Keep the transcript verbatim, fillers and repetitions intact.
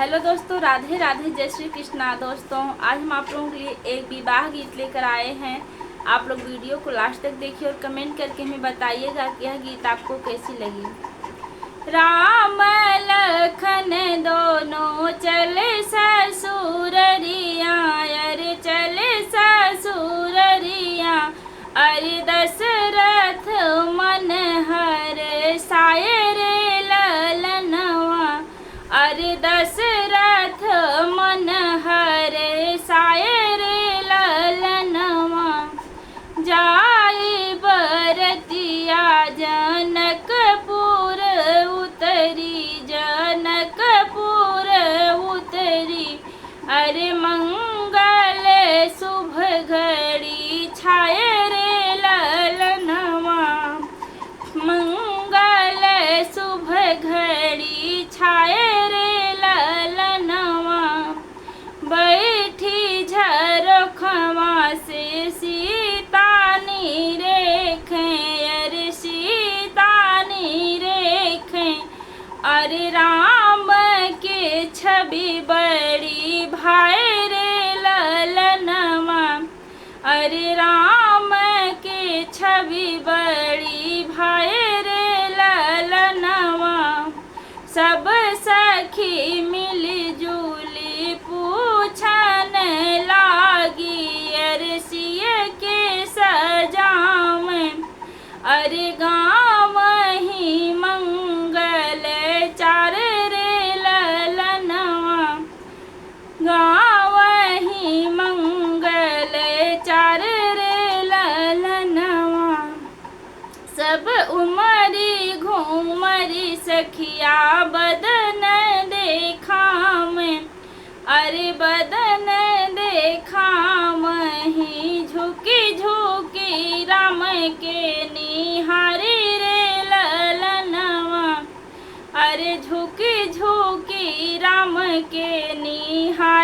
हेलो दोस्तों, राधे राधे, जय श्री कृष्णा। दोस्तों, आज हम आप लोगों के लिए एक विवाह गीत लेकर आए हैं। आप लोग वीडियो को लास्ट तक देखिए और कमेंट करके हमें बताइएगा कि यह गीत आपको कैसी लगी। राम लखन दोनों चले ससुररिया, अरे चले ससुररिया। अरे दशरथ मन हरसाए रे ललनवा, अरे दशरथ मन हरसाए रे ललनवा। जाई बरतिया जनकपुर उतरी, जनकपुर उतरी। अरे मंगल शुभ घड़ी छाए रे ललनवा, मंगल शुभ घड़ी छाए रे ललनवा। बैठी झरोखवा से सीता निरेखे, अरे सीता निरेखे। अरे राम के छवि बड़ी भाए रे ललनवा, अरे राम के छवि बड़ी भाए रे ललनवा। सब सखी मिली जुली पूछन लागी, अरे सिय के सजावे, अरे गावहीं मंगल चार रे ललनवा, गावहीं मंगल चार रे ललनवा। सब उमरी घूमरी सखिया बदन देखावे, अरे बदन देखावहीं झुकी झुकी राम के निहारी रे ललनवा। अरे झुकी झुकी राम के निहारी